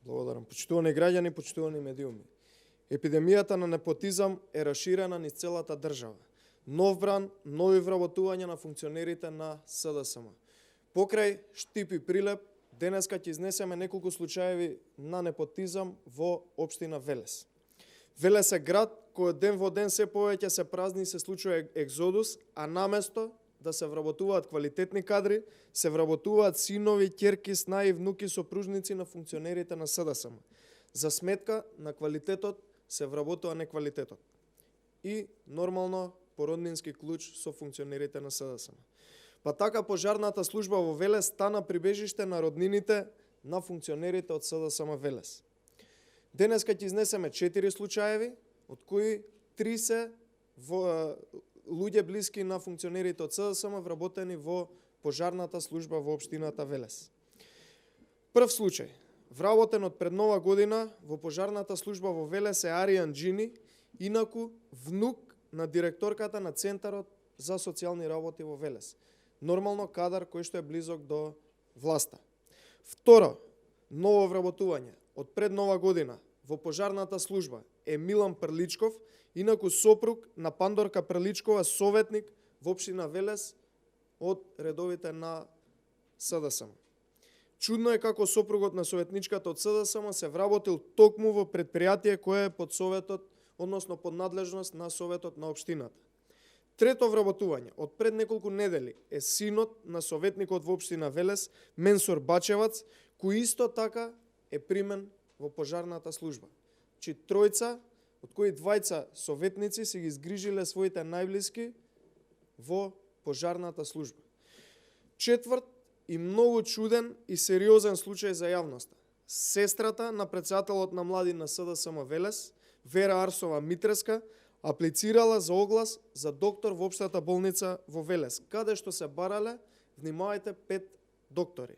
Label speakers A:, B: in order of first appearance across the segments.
A: Благодарам. Почитувани граѓани, почитувани медиуми. Епидемијата на непотизам е расширена низ целата држава. Нов бран, нови вработувања на функционерите на СДСМ. Покрај Штип и Прилеп, денеска ќе изнесеме неколку случаеви на непотизам во општина Велес. Велес е град кој ден во ден се повеќе се празни и се случува екзодус, а наместо да се вработуваат квалитетни кадри, се вработуваат синови, ќерки, снаи, внуки, сопружници на функционерите на СДСМ. За сметка на квалитетот се вработува неквалитетот. И нормално породнински клуч со функционерите на СДСМ. Па така пожарната служба во Велес стана прибежиште на роднините на функционерите од СДСМ Велес. Денеска ќе изнесеме 4 случаеви, од кои 3 се луѓе блиски на функционерите од СДСМ вработени во пожарната служба во општината Велес. Прв случај, вработен од пред нова година во пожарната служба во Велес е Аријан Джини, инаку внук на директорката на Центарот за социјални работи во Велес. Нормално кадар кој што е близок до власта. Второ, ново вработување од пред нова година во пожарната служба е Милан Прличков, инаку сопруг на Пандорка Прличкова, советник во општина Велес од редовите на СДСМ. Чудно е како сопругот на советничката од СДСМ се вработил токму во предпријатие кое е под советот, односно под надлежност на советот на општината. Трето вработување од пред неколку недели е синот на советникот во општина Велес, Менсур Бачевац, кој исто така е примен во пожарната служба. Чи тројца, од кои двајца советници си ги згрижиле своите најблиски во пожарната служба. Четврт и многу чуден и сериозен случај за јавноста. Сестрата на претседателот на млади на СДСМ Велес, Вера Арсова Митреска, аплицирала за оглас за доктор во општата болница во Велес, каде што се барале, внимавајте, 5 доктори.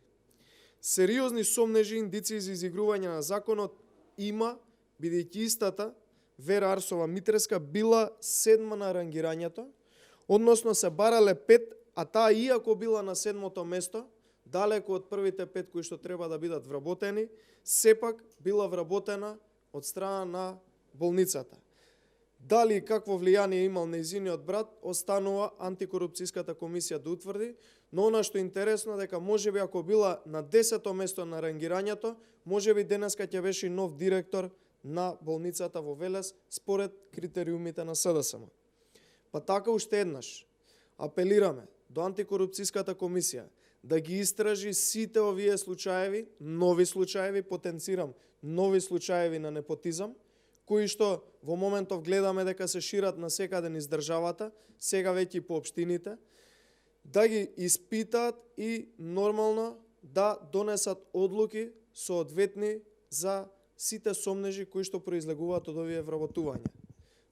A: Сериозни сомнежи и индиции за изигрување на законот има, бидејќи истата Вера Арсова Митреска била 7 на рангирањето, односно се барале 5, а таа иако била на 7-то место, далеко од првите 5 кои што треба да бидат вработени, сепак била вработена од страна на болницата. Дали и какво влијание имал нејзиниот брат, останува антикорупцијската комисија да утврди, но она што е интересно дека можеби ако била на 10-то место на рангирањето, можеби денеска ќе беше и нов директор на болницата во Велес според критериумите на СДСМ. Па така уште еднаш апелираме до антикорупцијската комисија да ги истражи сите овие случаеви, нови случаеви, потенцирам, нови случаеви на непотизам, кои што во моментов гледаме дека се шират на секаде низ државата, сега веќе и по општините, да ги испитаат и нормално да донесат одлуки соодветни за сите сомнежи кои што произлегуваат од овие вработувања.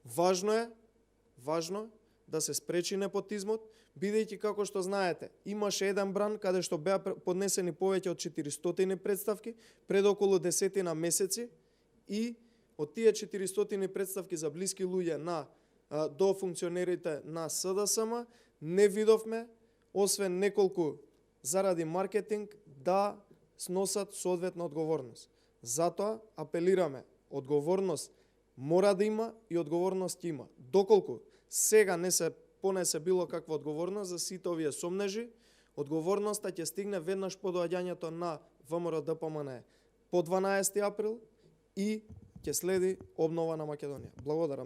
A: Важно е да се спречи непотизмот, бидејќи како што знаете, имаше еден бран каде што беа поднесени повеќе од 400 представки пред околу 10 месеци и од тие 400 представки за блиски луѓе до функционерите на СДСМ не видовме, освен неколку заради маркетинг, да сносат соодветна одговорност. Затоа апелираме, одговорност мора да има и одговорност има. Доколку сега не се понесе било каква одговорност за сите овие сомнежи, одговорноста ќе стигне веднаш по доаѓањето на ВМРО ДПМН по 12 април и ќе следи обнова на Македонија. Благодарам.